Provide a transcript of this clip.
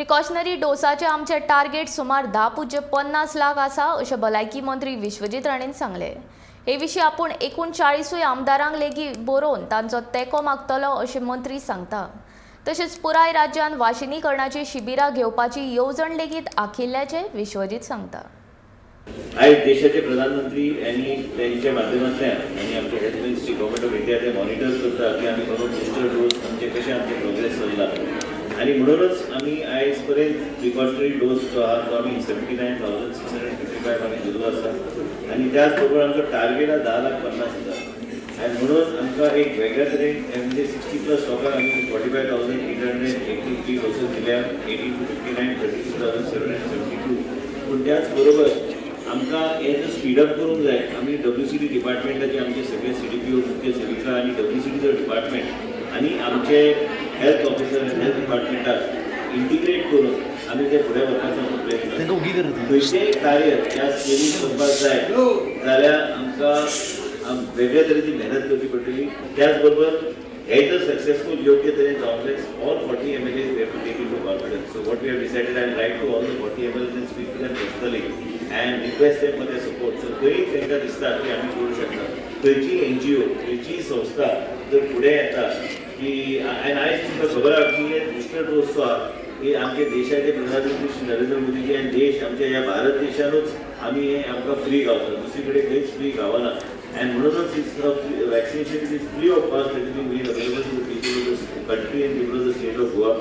Precautionary डोसाचे आमचे target सुमार 10.50 लाख आसा, अशें भलायकी मंत्री विश्वजीत राणेन सांगलें. हे विशीं आपूण एकूण 40ूय आमदारांक लेगीत बरोवन तांचो तेंको मागतलो, अशें मंत्री सांगता. तशेंच पुराय राज्यान वाशिनीकरणाची शिबिरां घेवपाची येवजण लेगीत आखिल्ल्याचें विश्वजीत सांगता. आयज देशाचे प्रधानमंत्री यांनी त्यांच्या माध्यमांतल्यान आनी आमचे health ministry, government of India, ते मॉनिटर करता की आमी बरोबर बुस्टर डोस आमचे कशे, आमचे प्रोग्रेस चल्ला. आनी म्हणूनच आमी आयज पर्यंत प्रिकॉशनरी डोस जो आहा तो आमी 79,655 आमी दिल्लो आसा. आनी त्याच बरोबर आमचो टार्गेट आहा 10,50,000. आनी म्हणून आमकां एक वेगळ्या तरेन, म्हणजे 60+ लोकांक आमी 45,883 doses दिल्या, 18 to 59 32,772. पूण त्याच बरोबर आमकां हें जर स्पीडअप करूंक जाय, आमी डब्ल्यू सी डी डिपार्टमेंटाचे, आमचे सगळे सीडीपीओ, मुख्य सेविका आनी डब्ल्यू सी डीचो डिपार्टमेंट आनी आमचे हेल्थ ऑफिसर आनी हेल्थ डिपार्टमेंटाक इंटिग्रेट करून आमी ते फुडें व्हरपाचो आमचो प्रयत्न तांकां ओगी करता. खंयचेंय कार्य ह्या स्केलीन करपाक जाय जाल्यार आमकां वेगळे तरेची मेहनत करची पडटली. त्याच बरोबर हे जर सक्सेसफूल योग्य तरेन जावंक जाय, all 40 MLAs we have to take into confidence. So what we have decided, I write to all the 40 MLAs and speak to them personally and request them for their support. So खंय तांकां दिसता की आमी करूं शकता, खंयची NGO, खंयची संस्था जर फुडें येता की, आनी आयज तुमकां खबर आहा की हे बुस्टर डोस जो आहा की आमचे देशाचे प्रधानमंत्री श्री नरेंद्र मोदीजी आनी देश, आमच्या ह्या भारत देशानूच आमी हे आमकां फ्री गावता, दुसरी कडेन खंयच फ्री गावना. आनी म्हणूनच it's vaccination is free of cost that is made available to people of the country and people of the state of Goa.